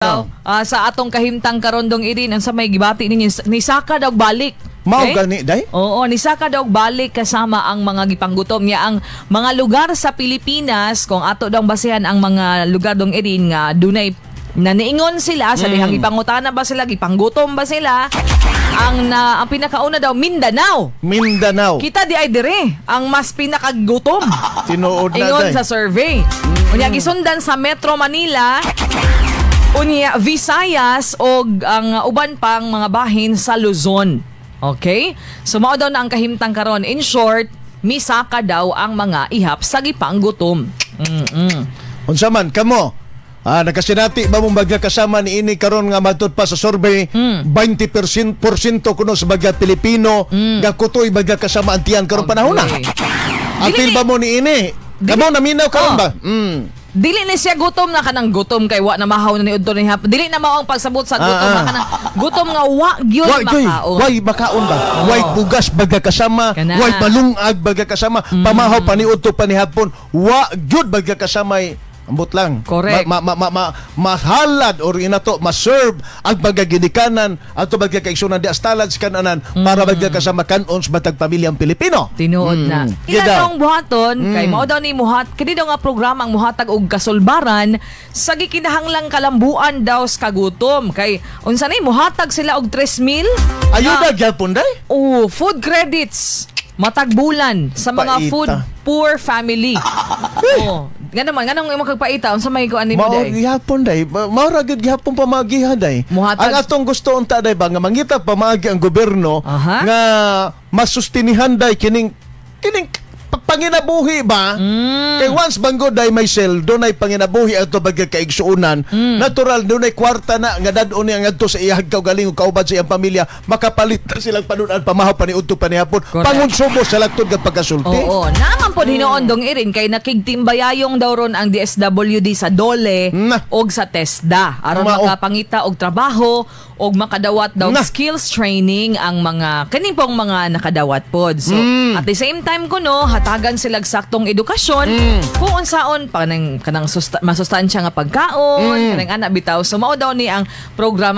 Bitaw. Sa atong kahimtang karon, Dong Erin, ang sa may gibati ninyo ni saka daw balik. Mao Okay? gani day? Oo, nisaka daw balik kasama ang mga gipanggutom niya ang mga lugar sa Pilipinas. Kung ato daw basehan ang mga lugar, Dong Erin, nga dunay na niingon sila sa dihang gipangutana ba sila, gipanggutom ba sila, ang pinakauna daw, Mindanao. Mindanao. Kita di ay dire ang mas pinakagutom. Tinuod na Ingon day. Sa survey. Unya gisundan sa Metro Manila, unya Visayas og ang uban pang mga bahin sa Luzon. Okay? So mao daw na ang kahimtang karon. In short, misaka daw ang mga ihap sa gipanggutom. Unsa man kamo? Nakasinati ba mong bagya kasama ni ini karon nga matud pa sa survey 20% porsyento kuno sa bagya Pilipino gakutoy bagya kasama ang tiyan karong panahon na? Apil ba mo ni ini? Kamo naminaw karon ba? Dili ni siya gutom na kanang gutom kay wa na mahaw na ni udto ni hap. Dili na mao ang pagsabot sa gutom na kanang gutom nga wa gyud Wa gyud, makaon. way makaon ba? Way bugas bagya kasama, Kana. way balungag bagya kasama, pamahaw paniudto panihapon, wa gyud bagya kasama, ambot lang. Ma, ma, ma, ma, mahalad or inato ma-serve ang pagaginikanan ato bagya kaigsunan di astalad sa kananan para bagya kasama kanon sa matag pamilyang Pilipino. Tinuod na. Yun Ila daw. daw ang buhaton kay mao daw ni muhat kini daw nga programa ang muhatag og kasulbaran sa gikinahanglang kalambuan daw sa kagutom kay unsa ni muhatag sila og 3,000 Ayuda gyapon day? Oh, food credits matag bulan sa mga Paita. food poor family. Oh, nga naman nganong imong kagpaita, unsa may kuan nimo Mao day? gihapon day. Mao ra gyud gihapon pamagiha day. Muhatag- Ang atong gusto unta day ba nga mangita pamaagi ang gobyerno nga masustinihan day kining kining panginabuhi ba? Kay once banggo day may sweldo nay panginabuhi ato bagay kaigsuonan, natural dunay kwarta na nga dad-on niya ngadto sa iyang kaugalingon kauban sa iyang pamilya, makapalit na silang panunan pamahaw paniudto panihapon, pangonsumo sa lagtod nga pagkasulti. Oo, naman po hinuon, Dong Erin, kay nakigtimbayayong daw ron ang DSWD sa DOLE og sa TESDA aron Mao. makapangita og trabaho og makadawat daw skills training ang mga kining pong mga nakadawat pod. So at the same time kuno hatagan sila saktong edukasyon kung unsaon pa kanang kanang masustansya nga pagkaon, kanang ana bitaw. So mao daw ni ang programa.